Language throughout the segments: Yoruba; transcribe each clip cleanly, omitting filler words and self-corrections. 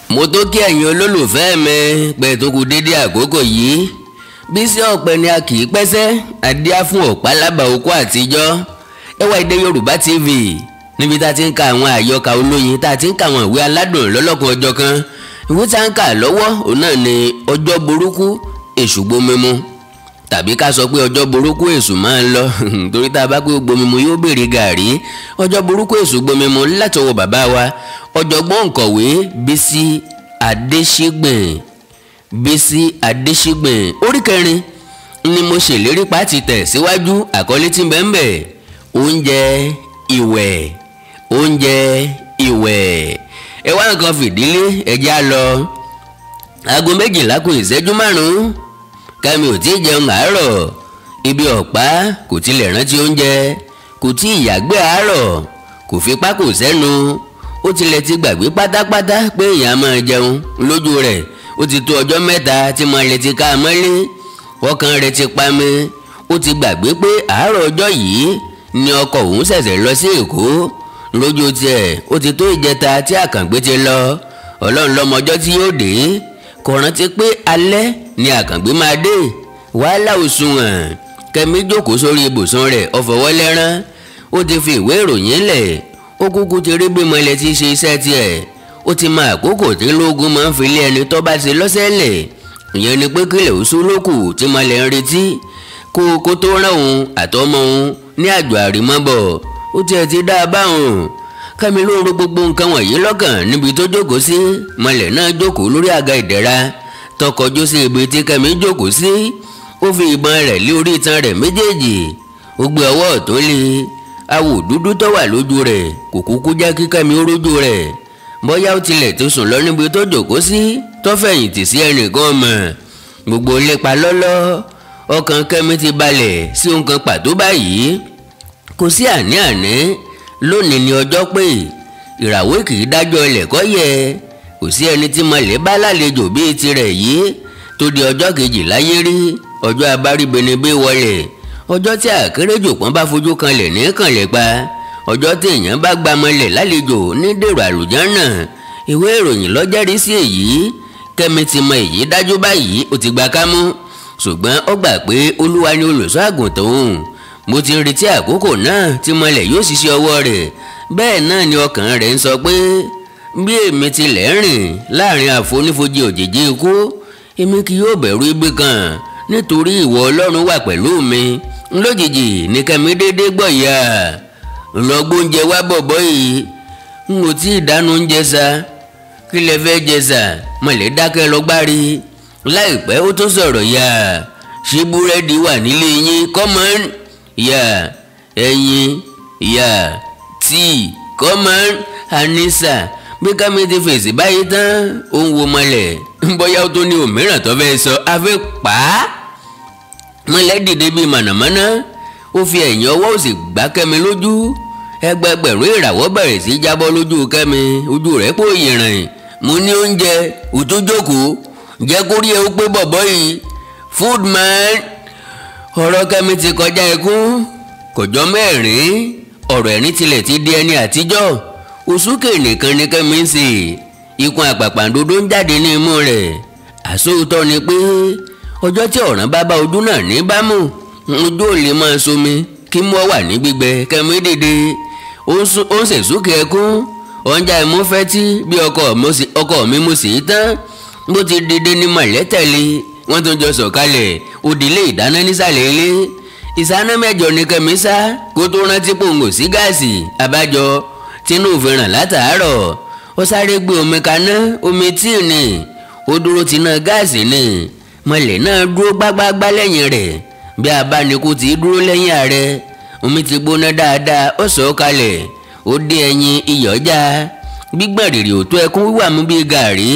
Mo tó kí ẹ̀yin olólùfẹ́ mi pé tó kù dédé àkókò yìí. Bísí ọ̀pẹ ni a kì í pẹ́sẹ́, adíá fún ọ̀pá lábà okó àtijọ́. Ẹwà Èdè Yorùbá TV níbi tá a ti ń ka àwọn àyọkà olóyin, tá a ti ń ka àwọn ìwé aládùn lọ́lọ́kan ọjọ́ kan. Ìwé tá a ń kà lọ́wọ́ òun náà ni Ọjọ́ Burúkú Èṣù Gbomimu, tàbí ká sọ pé ọjọ́ burúkú èṣù máa ń lọ torí tá a bá pé gbomimu yóò béèrè gàrí. Ọjọ́ burúkú èṣù gbomimu látọwọ́ bàbá wa ọ̀jọ̀gbọ́n òǹkọ̀wé Bísí Adéṣígbìn. Bísí Adéṣígbìn orí kẹrin ni mo ṣèlérí pa ti tẹ̀ síwájú. Àkọlé tí ń bẹ ń bẹ, oúnjẹ ìwẹ̀, oúnjẹ ìwẹ̀. Ẹ wá nǹkan fìdílé, ẹ já lọ. 11:05 Kẹ́mi ò tí ì jẹun àárọ̀, ibi ọ̀pá kò tilẹ̀ rántí oúnjẹ, kò tí ì yàgbẹ́ àárọ̀, kò fipá kò sẹ́nu, ó tilẹ̀ ti gbàgbé pátápátá pé èèyàn máa jẹun lójú rẹ̀. Ó ti tó ọjọ́ mẹ́ta tí mọ̀lẹ́ ti ká mọ́lé, ọkàn rẹ̀ ti pa mi. Ó ti gbàgbé pé àárọ̀ ọjọ́ yìí ni ọkọ òun ṣẹ̀ṣẹ̀ lọ sí Èkó. Lójú tiẹ̀ ó ti tó ìjẹta tí Àkàngbé ti lọ. Ọlọ́run lọ́mọjọ́ tí yóò dé. Kò rántí pé alẹ́ ni Àkàngbé máa dé. Wàhálà òṣùwọ̀n. Kẹ́mi jókòó sórí ibùsùn rẹ̀, ó fọwọ́ lẹ́rán. Ó ti fi ìwé ìròyìn lẹ̀. Ó kúkú ti rí bí mọ̀lẹ́ ti ṣe iṣẹ́ tiẹ̀. Ó ti mọ àkókò tí lóògùn máa ń fi lé ẹni tó bá ṣe lọ́sẹ̀lẹ̀. Ìyẹn ni pé kílẹ̀ oṣù lókù tí mọ̀lẹ́ ń retí kó tó rán òun àtọmọ òun ní àjò àrímọ́bọ̀. Ó tiẹ̀ ti dá a báwọn. Kẹ́mi ló ń ro gbogbo nǹkan wọ̀nyí lọ́kàn níbi tó jókòó sí. Mọ̀lẹ́ náà jókòó lórí àga ìdẹ̀ra tọkọjú sí ibi tí Kẹ́mi jókòó sí. Ó fi ìbọn rẹ̀ lé orí itan rẹ̀ méjèèjì. Ó gbé ọwọ́ ọ̀tún lé. Awò dúdú tó wà lójú rẹ̀ kò kúkú jẹ́ kí Kẹ́mi ó rójú rẹ̀. Bóyá ó tilẹ̀ tó sùn lọ níbi tó jókòó sí, tó fẹ̀yìntì sí ẹnìkan mọ̀. Gbogbo lépa lọ́lọ́. Ọkàn Kẹ́mi ti balẹ̀ sí nǹkan pàtó báyìí. Kò sí àní-àní. Lónìí ni ọjọ́ pé ìràwé kì í dájọ́ ilẹ̀ kọ́ yẹ. Kò sí ẹni tí mọ̀lẹ́ bá lálejò bíi tirẹ̀ yìí tó di ọjọ́ kejì láyé rí. Ọjọ́ abáríbenibé wọlé, ọjọ́ tí àkéréjò pọ́n bá fojú kanlẹ̀ ní kànlẹ̀ pa, ọjọ́ tí èèyàn bá gba mọ̀lẹ́ lálejò ní dèrò àlùjànnà. Ìwé ìròyìn ló jẹ́rìí sí èyí. Kẹ́mi ti mọ èyí dájú báyìí, ó ti gba kámú. Ṣùgbọ́n ó gbà pé Olúwa ni olùṣọ́ àgùntàn òun. Mo ti ń retí àkókò náà tí mọ̀lẹ́ yóò ṣiṣẹ́ ọwọ́ rẹ̀. Bẹ́ẹ̀ náà ni ọkàn rẹ̀ ń sọ pé bí èmi tilẹ̀ rìn láàrin àfonífojì òjìji ikú, èmi kì yóò bẹ̀rù ibi kan, nítorí ìwọ Ọlọ́run wà pẹ̀lú mi. Lójijì ní Kẹ́mi dédé gbọ́ ìyá lọ gbóúnjẹ wá bọ̀bọ̀ yìí. N ò tí ì dáná oúnjẹ sa, kí lẹ fẹ́ jẹ sa? Mọ̀lẹ́ dákẹ́ lọ gbárí. Láìpẹ́ ó tún sọ̀rọ̀ yá, ṣé búrẹ́dì wà nílé yín? Kọ́mọ́n yà, ẹyin yà, tíì kọ́mọ́n. Anisa bí Kẹ́mi ti fèsì báyìí tán, ó ń wo mọ̀lẹ́ bóyá ó tó ní òmíràn tó fẹ́ sọ, a fẹ́ pa á. Mọ̀lẹ́ dìde bíi mànàmáná, ó fi ẹ̀yìn ọwọ́ òsì gbá Kẹ́mi lójú. Ẹgbẹgbẹ̀rún ìràwọ̀ bẹ̀rẹ̀ sí jábọ́ lójú Kẹ́mi, ojú rẹ̀ pò yìnrìn. Mo ní oúnjẹ, òtún jókòó, jẹ́ kó rí ẹ ó pé bọ̀bọ̀ yìí. Food man. Ọ̀rọ̀ Kẹ́mi ti kọjá ikú, kò jọ mẹ́rin. Ọ̀rọ̀ ẹ̀rín tilẹ̀ ti di ẹni àtijọ́. Òsúkè nìkan ni Kẹ́mi ń sè. Ikùn àpàpàǹdodo ń jáde ní imú rẹ̀. Àsóòótọ́ ni pé ọjọ́ tí ọ̀ràn bá bá ojú náà ní bámú, ojú ò lè máa somi kí mú ọ wà ní gbígbẹ. Kẹ́mi dìde, ó ń sèsúkè ẹkún, ọ̀njà ìmú fẹ́tí bí ọkọ mi mo sì tán. Bó ti dìde ní mọ̀lẹ́ tẹ̀lé, wọ́n tún jọ sọ̀kalẹ̀ òdìlé ìdáná nísàlẹ̀ ilé. Ìsáná mẹ́jọ ní Kẹ́mi sá kó tó rántí pòǹgò sí gáàsì. Àbájọ tínú òfin ràn látàárọ̀, ó sáré gbé omi kaná, omi tíì ni, ó dúró tiná gáàsì ni. Mọ̀lẹ́ náà dúró gbágbágbá lẹ́yìn rẹ̀ bí abánikú ti dúró lẹ́yìn ààrẹ. Omi ti gbóná dáadáa, ó sọ̀ kalẹ̀, ó dín ẹyin iyọ̀ já. Gbígbọ̀n rìrì òtó ẹkún wíwà mú bíi gàrí,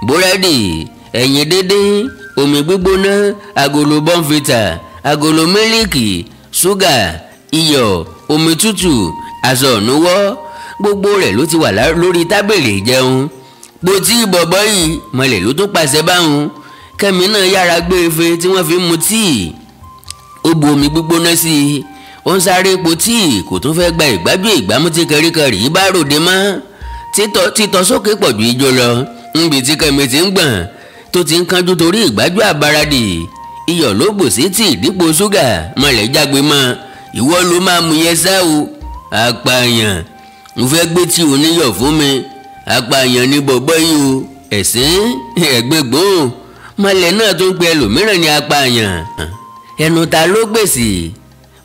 búrẹ́dì, ẹyin díndín, omi gbígbóná, agolo bọ́ǹfìtà, agolo mílíkì, ṣúgà, iyọ̀, omi tútù, aṣọ ìnuwọ́, gbogbo rẹ̀ ló ti wà lórí tábìlì ìjẹun. Bó tí bọ̀bọ̀ yìí, mọ̀lẹ́ ló tún pàṣẹ báwọn. Kẹ́mi náà yára gbé ife tí wọ́n fi ń mu tíì, ó bu omi gbígbóná sí i. Ó ń sáré po tíì, kò tún fẹ́ gba ìgbájú ìgbámú tí kẹríkẹrí bá ròde mọ́. Títọ́ sókè pọ̀ ju ijó lọ. Nbi tí Kẹ́mi ti ń gbọ̀n tó ti ń kánjú torí ìgbájú àbáradì iyọ̀ ló bò sí tíì dípò ṣúgà mọ̀lẹ́ jágbe mọ́ ìwọ ló máa mú yẹn sá o apààyàn mo fẹ́ gbé tí oníyọ̀ fún mi apààyàn ni bọ̀bọ́ yìí o ẹ̀sìn ẹ̀gbẹ́gbọ́n mọ̀lẹ́ náà tó ń pe ẹlòmíràn ní apààyàn ẹnu ta ló gbèsè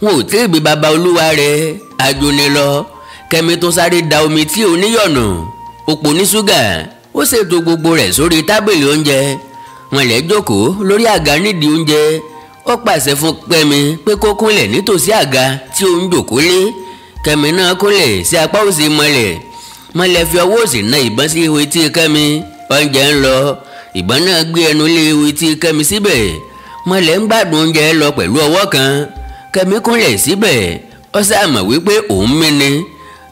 wọn ò tí ì bí baba olúwa rẹ̀ ajóni lọ. Kẹ́mi tó sáré da omi tí oníyọ̀ nù ó pò ní ṣúgà ó ṣètò gbogbo rẹ̀ sórí tábìlì oúnjẹ. Mọ̀lẹ́ jókòó lórí àga nídìí oúnjẹ ó pàṣẹ fún Kẹ́mi pé kó kúnlẹ̀ nítòsí àga tí ó ń jókòó lé. Kẹ́mi náà kúnlẹ̀ sí apá òsì mọ̀lẹ́. Mọ̀lẹ́ fi ọwọ́ òsì na ìbọn sí ihò etí Kẹ́mi oúnjẹ ń lọ ìbọn náà gbé ẹnu lé ihò etí Kẹ́mi síbẹ̀. Mọ̀lẹ́ ń gbádùn oúnjẹ lọ pẹ̀lú ọwọ́ kan. Kẹ́mi kúnlẹ̀ síbẹ̀ ó sáà mọ̀ wípé òun mí ni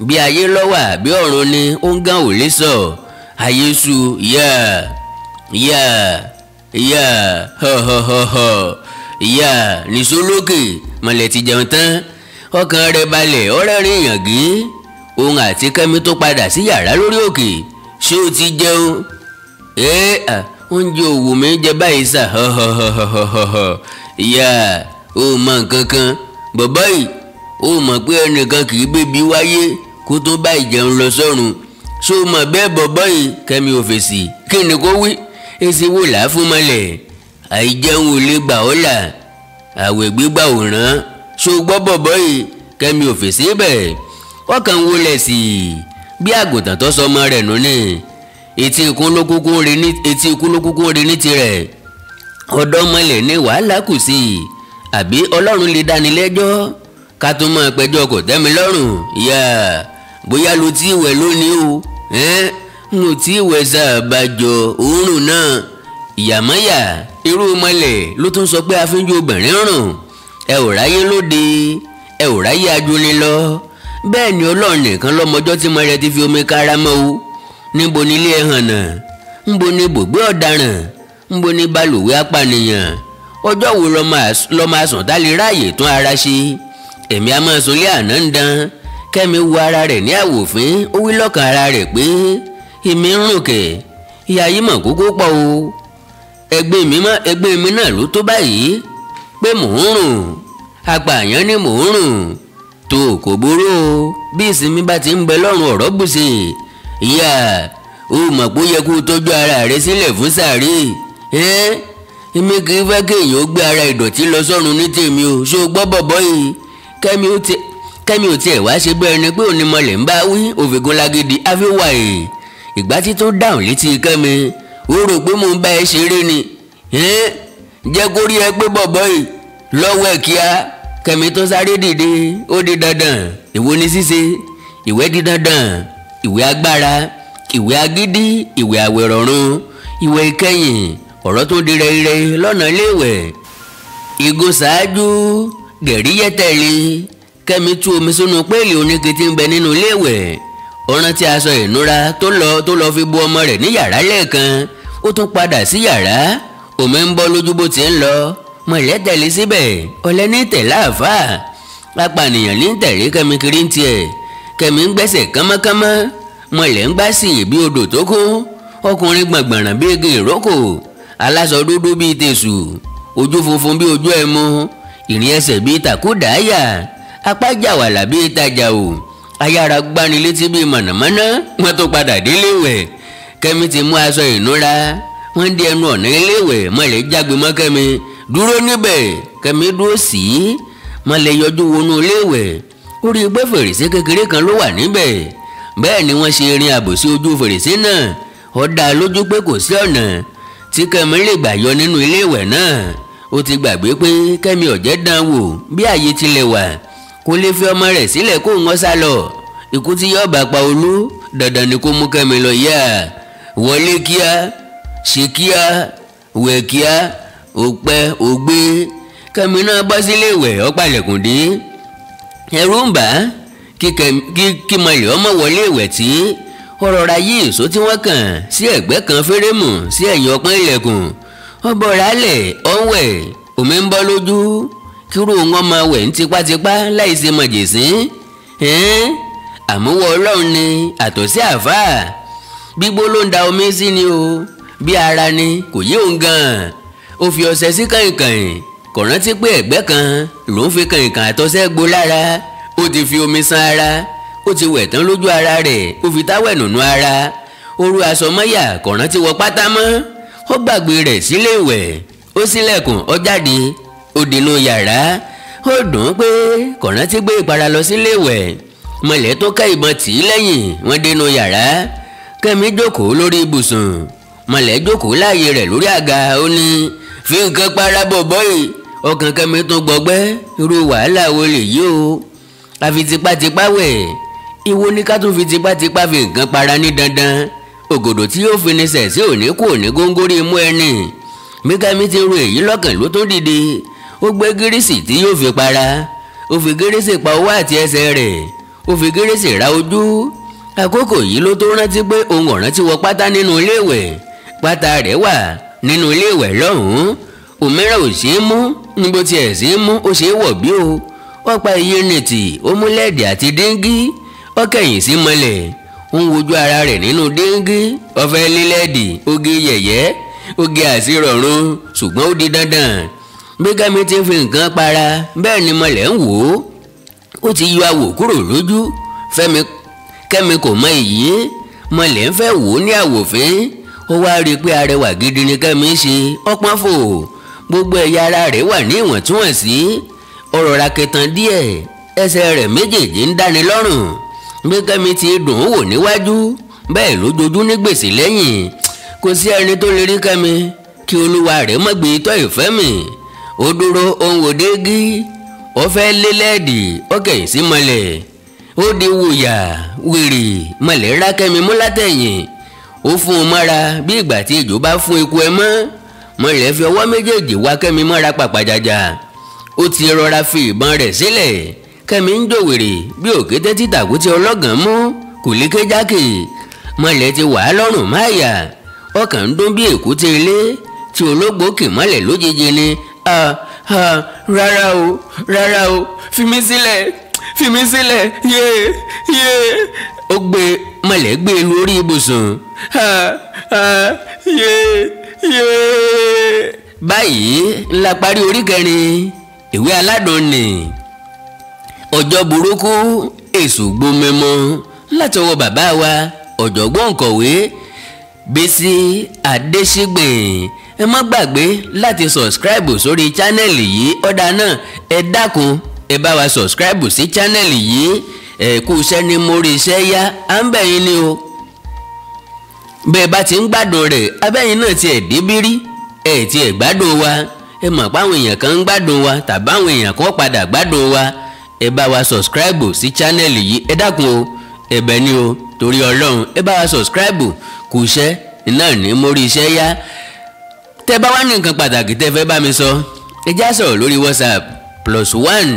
bí ayé lọ́wà bí ọ̀run ni ó ń gán ò lè sọ ayé su yá yá yá họ̀họ̀họ̀họ̀ yá nìṣó lókè. Mọ̀lẹ́ ti jẹun tán ọkàn rẹ̀ balẹ̀ ọ̀rẹ́rìn yàngí. Òun àti Kẹ́mi tó padà sí yàrá lórí òkè. Ṣé o ti jẹun? Oúnjẹ òwò mi jẹ báyìí sà họ̀họ̀họ̀họ̀ yá o mọ nǹkan kan bàbá yìí o mọ̀ pé ẹnìkan kì í bèbí wáyé kó tó bá ìjẹun lọ sọ́run ṣé o mọ̀ bẹ́ẹ̀ bọ̀bọ́ yìí? Kẹ́mi ò fèsì kí ni kó wí èsì wò là fún mọ́lẹ̀ àìjẹun ò lè gbà ọ́ là àwẹ̀ gbígbà ò rán ṣé o gbọ́ bọ̀bọ́ yìí? Kẹ́mi ò fèsì bẹ́ẹ̀ ọkàn wọlé sí i bí àgùntàn tó sọ ọmọ rẹ̀ nù ní etí ikú ló kúkú rí ní tirẹ̀. Ọ̀dọ́ mọ́lẹ̀ ní wàhálà kù sí i àbí Ọlọ́run lè dáni lẹ́jọ́ ká tó máa pẹjọ́ kò tẹ́mi lọ́rùn yá bóyá ló tí ìwẹ̀ lónìí o n ò tí ìwẹ̀ sàbàjọ òórùn náà ìyàmọ́yà irú mọ́lẹ̀ ló tún sọ pé afínjú obìnrin rùn ẹ ò ráyé lóde ẹ ò ráyé ajúni lọ bẹ́ẹ̀ ni Ọlọ́run nìkan lọ́mọjọ́ tí mọ́lẹ̀ ti fi omi kára mọ́ o. Níbo ni ilé ẹ̀hànnà ńbo ni ibùgbé ọ̀daràn ńbo ni balùwẹ̀ apànìyàn ọjọ́ wo lọ́ máa sùn tá lè ráàyè tún ara ṣe? Èmi a máa sunlé àná ń dán. Kẹ́mi wo ara rẹ̀ ní àwòfín ó wí lọ́kàn ara rẹ̀ pé èmi ń rùn kẹ̀ ìyá yìí mọ̀ kókó pọ̀ o ẹgbẹ́ mi náà ló tó báyìí pé mò ń rùn apààyàn ni mò ń rùn tó kò burú o bí ìsinmi bá ti ń bẹ lọ́rùn ọ̀rọ̀ gbèsè ìyá o mọ̀ pé ó yẹ kó o tọ́jú ara rẹ sílẹ̀ fún sàárè èmi kì í fẹ́ kéèyàn ó gbé ara ìdọ̀tí lọ sọ́run ní tèmi o ṣé o gbọ́ bọ̀bọ́ yìí? Kẹ́mi ò tiẹ̀ wá ṣe bẹ́ẹ̀ ni pé onímọ̀lẹ̀ ń bá wí òfìgún lágídí àfíwà ẹ̀ ìgbà tí tó dáhùn létí Kẹ́mi ó rò pé mò ń bá ẹ ṣeré ni jẹ́ kó rí ẹ pé bọ̀bọ́ yìí lọ́wọ́ ẹ̀ kíá. Kẹ́mi tó sáré dìde ó di dandan ìwo ni ṣíṣe ìwẹ̀ di dandan ìwẹ̀ agbára ìwẹ̀ agídí ìwẹ̀ àwẹ̀rọ̀run ìwẹ̀ ìkẹyìn ọ̀rọ̀ tó di rẹ̀rẹ̀ lọ́nà iléèwẹ̀ ìgò ṣáájú gẹ̀rí yẹ́tẹ̀lé. Kẹ́mi tú omi sínú péèlì oníke tí ń bẹ nínú iléèwẹ̀ ó rántí aṣọ ìnura tó lọ fi bu ọmọ rẹ̀ ní yàrá lẹ́ẹ̀kan ó tún padà sí yàrá omi ń bọ́ lójú bó ti ń lọ mọ̀lẹ́ tẹ̀lé síbẹ̀ ọ̀lẹ́ ní tẹ̀lé àáfàá apànìyàn ní tẹ̀lé Kẹ́mi kiri ń tiẹ̀. Kẹ́mi ń gbẹ́sẹ̀ kánmọ́kánmọ́ mọ̀lẹ́ ń gbá sí bí odò tó kún ọkùnrin gbọ̀ngbọ̀nràn bí igi ìrókò aláṣọ dúdú bíi tèṣù ojú funfun bí ojú ẹmu ìrìn ẹsẹ̀ bíi tàkúdàáyà apá jàwàlà bíi tajà o ayára gbanilétí bíi mọ̀nàmọ́ná. Wọ́n tó padà délé wẹ̀ Kẹ́mi ti mú aṣọ ìnura wọ́n dé ẹnu ọ̀nà iléèwẹ̀ mọ̀lẹ́ jágbe mọ́ Kẹ́mi dúró níbẹ̀. Kẹ́mi dúró sí i mọ̀lẹ́ yọjú wọnú iléèwẹ̀ ó rí i pé fèrèsé kékeré kan ló wà níbẹ̀ bẹ́ẹ̀ ni wọ́n ṣe rin ààbò sí ojú fèrèsé náà ó dá a lójú pé kò sí ọ̀nà tí Kẹ́mi lè gbà yọ nínú iléèwẹ̀ náà. Ó ti gbàgbé pé Kẹ́mi ọ̀jẹ̀ dán wò bí ààyè tilẹ̀ wà kó lè fi ọmọ rẹ̀ sílẹ̀ kó ń wọ́n sá lọ ikú tí yóò bá pa Olú dandan ni kó mú Kẹ́mi lọ yá wọlé kíá ṣe kíá wẹ̀ kíá ó pẹ́ ó gbé. Kẹ́mi náà bọ́ sílé ìwẹ̀ ó palẹ̀kùn dé ẹ̀rù ń bà á kí mọ̀lẹ́ ọmọ wọlé ìwẹ̀ tí ó rọra yí èso tí wọ́n kàn sí ẹ̀gbẹ́ kan fẹ́rẹ́mù sí ẹ̀yìn ọpọ́n ilẹ̀kùn ó bọ̀rọ̀ alẹ̀ ó ń wẹ̀ omi ń bọ́ lójú kírú wọn máa wẹ̀ ń tipátipá láì ṣe mọ̀jẹ̀sín àmúwọ̀ Ọlọ́run ni àtọ̀sí àáfàá Gbígbó ló ń da omi sí ni o, bí ara ni kò yé òun gan-an. Ó fi ọṣẹ sí kàìnkàìn, kò rántí pé ẹ̀gbẹ́ kan ló ń fi kàìnkàn àtọṣẹ gbó lára. Ó ti fi omi san ara, ó ti wẹ̀ tán lójú ara rẹ̀, ó fi táwẹ̀ nùnú ara. Ó rú aṣọ mọ́yà, kò rántí wọ pátá mọ́. Ó gbàgbé rẹ̀ sílé ìwẹ̀, ó ṣílẹ̀kùn, ó jáde, ó dínú yàrá. Ó dùn ún pé kò rántí gbé ìpara lọ sílé ìwẹ̀. Mọ̀lẹ́ tó ká ìbọn tì í lẹ́yìn, wọ́n dénú yàrá. Kẹ́mi jókòó lórí ibùsùn, Mọ̀lẹ́ jókòó láàyè rẹ̀ lórí àga. Ó ní fi nǹkan para bọ̀bọ́ yìí. Ọkàn Kẹ́mi tún gbọgbẹ́, irú wàhálà wo lè yí o? Àfi tipátipá wẹ̀, ìwo ni ká tún fi tipátipá fi nǹkan para ní dandan. Ògòdò tí yóò fi ní sẹ̀ sí òní kò ní góńgóri mú ẹni. Bí Kẹ́mi ti ro èyí lọ́kàn ló tún dìde. Ó gbé gírísì tí yóò fi para, ó fi gírísì pa ọwọ́ àti ẹsẹ̀ rẹ̀, ó fi gírísì ra ojú. Àkókò yìí ló tó rántí pé òun ò rántí wọ pátá nínú ilé ìwẹ̀. Pátá rẹ̀ wà nínú ilé ìwẹ̀ lọ́hùn-ún. Òmíràn ò ṣeé mú, níbo tiẹ̀ ṣeé mú, ó ṣeé wọ̀ bí o. Ó pa iye nìtì, ó mú lẹ́ẹ̀dì àti díngí, ó kẹ̀yìn sí mọ́lẹ̀, ó ń wojú ara rẹ̀ nínú díngí. Ó fẹ́ lé lẹ́ẹ̀dì, ó gé yẹ̀yẹ́, ó gé àṣírọ̀run, ṣùgbọ́n ó di dandan. Bí Kẹ́mi ti fi nǹkan para, bẹ́ẹ̀ ni mọ́lẹ̀ ń wò ó. Ó ti yọ àwò kúrò lójú. Fẹ́mi Kẹ́mi kò mọ èyí, mọ́lẹ̀ ń fẹ́ wò ó ní àwòfín. Ó wá rí i pé arẹwà gidi ni Kẹ́mi ń ṣe, ọpọ́n fò. Gbogbo ẹ̀yà ara rẹ̀ wà ní ìwọ̀ntúnwọ̀nsí. Ó rọra kẹtàn díẹ̀, ẹsẹ̀ rẹ̀ méjèèjì ń dáni lọ́rùn. Bí Kẹ́mi ti dùn ún wò níwájú, bẹ́ẹ̀ ló jojú ní gbèsè lẹ́yìn. Kò sí ẹni tó lè rí Kẹ́mi kí olúwa rẹ̀ má gbé itọ́ ìfẹ́ mi. Ó dúró, ó ń wò déégí, ó fẹ́ lé lẹ́ẹ̀dì, ó kẹ̀yìn sí mọ́lẹ̀. Ó di wòyà wèrè, mọ́lẹ̀ rá Kẹ́mi mú látẹ̀yìn. Ó fún un mọ́ra bí ìgbà tí ejò bá fún eku ẹ mọ́. Mọ́lẹ̀ fi ọwọ́ méjèèjì wá Kẹ́mi mọ́ra pàpàjàjà. Ó ti rọra fi ìbọn rẹ̀ sílẹ̀. Kẹ́mi ń jòwèrè bí òkété títàkù tí ọlọ́gàn mú, kò lè ké jákè. Mọ́lẹ̀ ti wà á lọ́rùn máyà, ọkàn ń dún bí èkúté ilé tí ológbò kì mọ́lẹ̀ lójijì ni. Rárá o, rárá o, fi mí sílẹ̀, fi mí sílẹ̀, yé yé. Ó gbé mọ́lẹ̀ gbé e lórí ibùsùn. Yé yé. Báyìí ńlá parí orí kẹrin ìwé aládùn ni ọjọ́ burúkú èṣù gbomẹmọ látọwọ́ bàbá wa ọ̀jọ̀gbọ́n òǹkọ̀wé Bísí Adéṣígbìn. Ẹ má gbàgbé láti sọ̀scribe sórí chánẹ́ẹ̀lì yìí. Ọ̀dà náà ẹ dákun, ẹ bá wa sọ̀scribe sí chánẹ́ẹ̀lì yìí. Ẹ kú iṣẹ́ ní mórí iṣẹ́ yá, à ń bẹ̀ yín ni o. Bẹ́ẹ̀ bá ti ń gbádùn rẹ̀, abẹ́yìn náà tiẹ̀ débírí, ẹ̀ tiẹ̀ gbádùn wa. Ẹ mọ̀ páwọn èèyàn kan ń gbádùn wa tàbáwọn èèyàn kan padà gbádùn wa. Ẹ bá wa sọ̀scribe sí chánẹ́ẹ̀lì yìí, ẹ dákun o, ẹ̀bẹ̀ ni o, torí Ọlọ́run ẹ bá wa sọ̀scribe. Kú iṣẹ́ náà ní mórí iṣẹ́ yá. Tẹ́ bá wá ní nǹkan pàtàkì tẹ́ fẹ́ bá mi sọ, ẹ já sọ̀rọ̀ lórí WhatsApp +1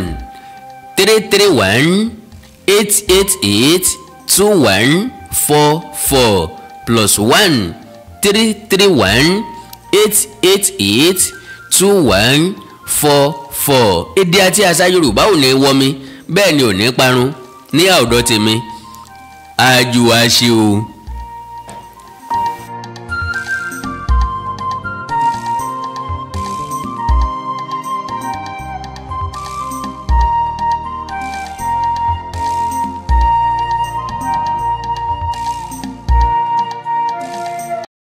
331 888 2144 +1 331 888 2144. Èdè àti àṣà Yorùbá ò ní wọmi, bẹ́ẹ̀ ni ò ní parun ní àwùjọ tèmi. Àjùwàṣe o.